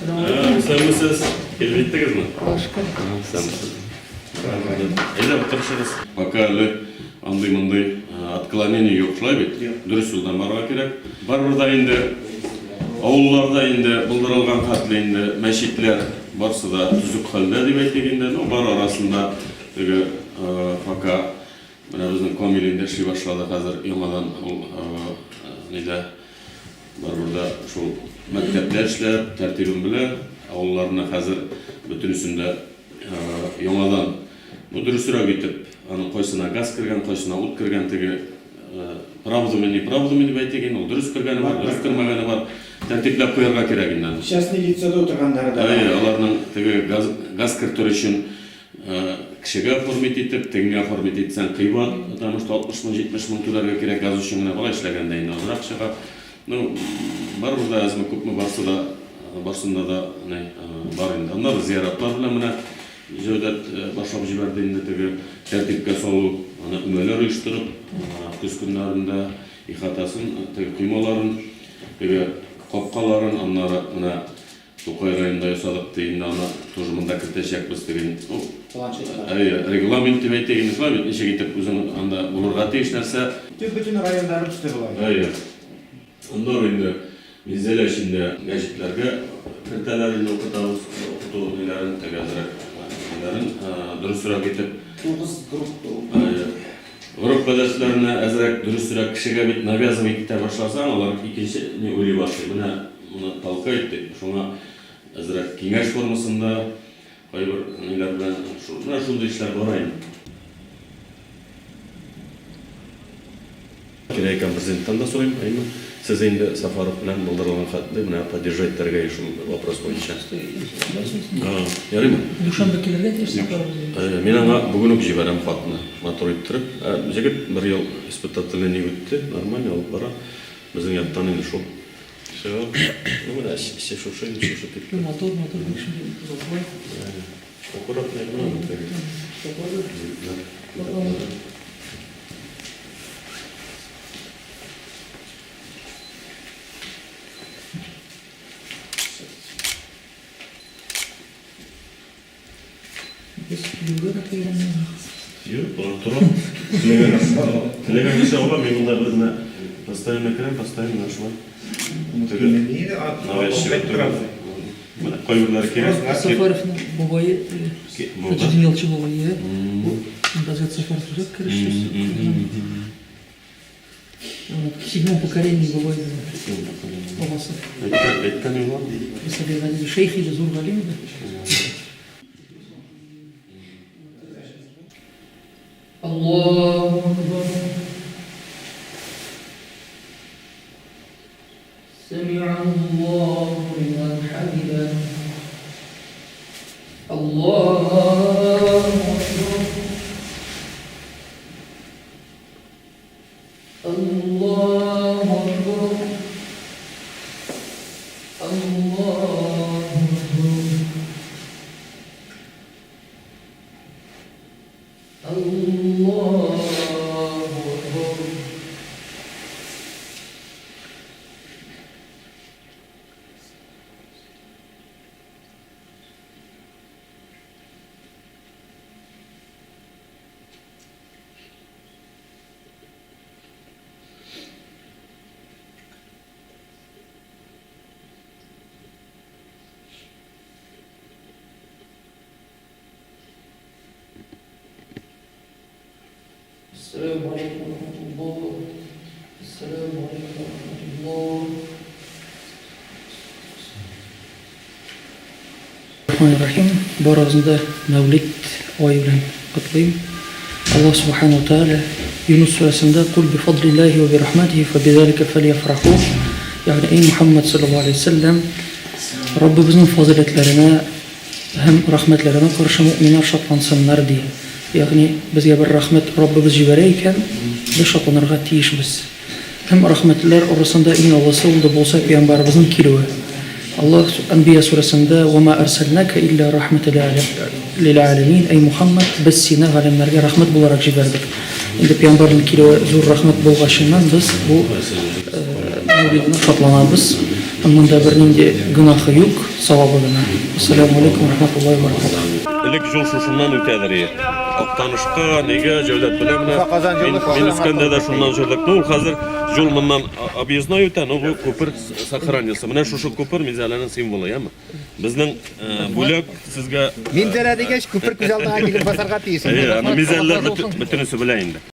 Исәнмесез. Килеп җиттегезме? Башка. Исәнмесез. Әйдә, утырышыгыз. Пока әле андый-мондый отклонение юк, шулай бит? Дөрес юлдан барырга кирәк. Барыбер да инде авылларда инде булдырылган хәтле инде мәчетләр барсы да төзек хәлдә дип әйтик инде. Ну, бар арасында теге пока менә безнең Комил инде эшли башлады хәзер яңадан ул нидә барыбер дә шул мәктәптә эшләп, тәртибен белә. Авылларны хәзер бөтенесендә яңадан, ну, дөресрәк итеп, аның кайсына газ кергән, кайсына ут кергән, теге правдами, неправдами дип әйтик инде, ул дөрес кергәне бар, дөрес кермәгәне бар, тәртипләп куярга кирәк инде аны. Частный лицода утырганнары да бар. Әйе, аларның теге газ, газ кертер өчен кешегә оформить итеп, тегеңә оформить итсәң кыйбат, потому что 60 мең, 70 мең түләргә кирәк газ өчен генә, болай эшләгәндә инде азрак чыга. Ну, барыбер дә әзме-күпме барсы да, барсында да ни, бар инде. Аннары зияратлар белән менә Җәүдәт башлап җибәрде инде теге тәртипкә салу, аны өмәләр оештырып, көз көннәрендә ихатасын, теге коймаларын, теге капкаларын, аннары менә Тукай районында ясадык ди, инде аны тоже монда кертәчәкбез теге, ну, әйе, регламент дип әйтик инде, шулай бит, ничек итеп үзең анда булырга тиеш нәрсә. Төп бөтен районнары төсле болай. Әйе. Аннары инде Минзәлә эчендә гәҗитләргә кертәләр инде укытабыз, укыту ниләрен, төгәлрәк ниләрен, дөресрәк итеп. Тугыз группа укый. Әйе. Гореф-гадәтләренә әзрәк дөресрәк кешегә бит навязывать итә башласаң, алар икенче ни уйлый башлый, менә моны толкает дип, шуңа әзрәк киңәш формасында кайбер ниләр белән шул, менә шундый эшләр бара инде. Кирәк икән президенттан да сорыйм, әйеме? Сез инде Сафаров белән булдырылган хәтле менә поддержать итәргә шул вопрос буенча. Ярыймы? Дүшәмбе килергә тиеш Сафаров үзе. Мин аңа бүген үк җибәрәм хатны, матур иттереп. Җегет бер ел испытательный ни үтте, нормально алып бара. Безнең яктан инде шул. Всё. Ну менә эче шушы инде шушы дип. Матур, матур бик шундый затлы. Аккуратный гына теге. Без килүгә дә кыйрмыйбыз. Юк, алар тора. Теләгән кеше ала, мин монда бер генә постоянно керәм, постоянно шулай. Менә кайберләре кирәк. Сафаровның бабае, Таҗетдин Ялчы бабае, бу Газет Сафаров үзәк керешчесе. Седьмом поколении бабай бабасы. Әйткән юлы. Сабир Газиз шейх иде, зур галим иде. Аллаһу акбар. Сәми'аллаһу лиман хәмидә. Аллаһу акбар. Аллаһу акбар. Аллаһу акбар. Аллаһу акбар. Әссәләмү галәйкүм вә рахмәтуллаһ. Әссәләмү галәйкүм вә рахмәтуллаһ. Рахмани-рахим. Барыгызны да Мәүлид ае белән котлыйм. Аллаһ Субхану ва Тааля Юнус сүрәсендә Кул бифадлиллаһи ва бирахмәтихи фабизалика фәльяфраху, ягъни әй Мухаммад саллаллаһу алейһи ва сәлләм, Раббыбызның фазыйләтләренә һәм рәхмәтләренә каршы мөэминнәр шатлансыннар, ди. Ягъни безгә бер рәхмәт Раббыбыз җибәрә икән, без шатланырга тиешбез. Һәм рәхмәтләр арасында иң олысы ул да булса пәйгамбәребезнең килүе. Аллаһ Әнбия сүрәсендә, Ва ма әрсәлнәкә илля рахмәтә лил әләмин, Әй Мухәммәд, без сине галәмнәргә рәхмәт буларак җибәрдек. Инде пәйгамбәрнең килүе зур рәхмәт булгачыннан без бу мәүлидне шатланабыз. Һәм монда бернинди гөнаһы юк, савабы гына. Ассаламу алейкум ва рахматуллаһи ва баракатуһ. Элек юл шушыннан үтәдер ие. Актанышка, нигә, Җәүдәт белә менә. Уфа, Казан юлы Мин, шушыннан мин үскәндә дә шуннан йөрдек. Ну, ул хәзер юл моннан объездной үтә, но бу күпер сохранился. Менә шушы күпер Минзәләнең символы, яме. Безнең бүләк сезгә. Минзәлә дигәч, күпер күз алдыңа килеп басарга тиеш. Әйе, аны Минзәләләр бөтенесе белә инде.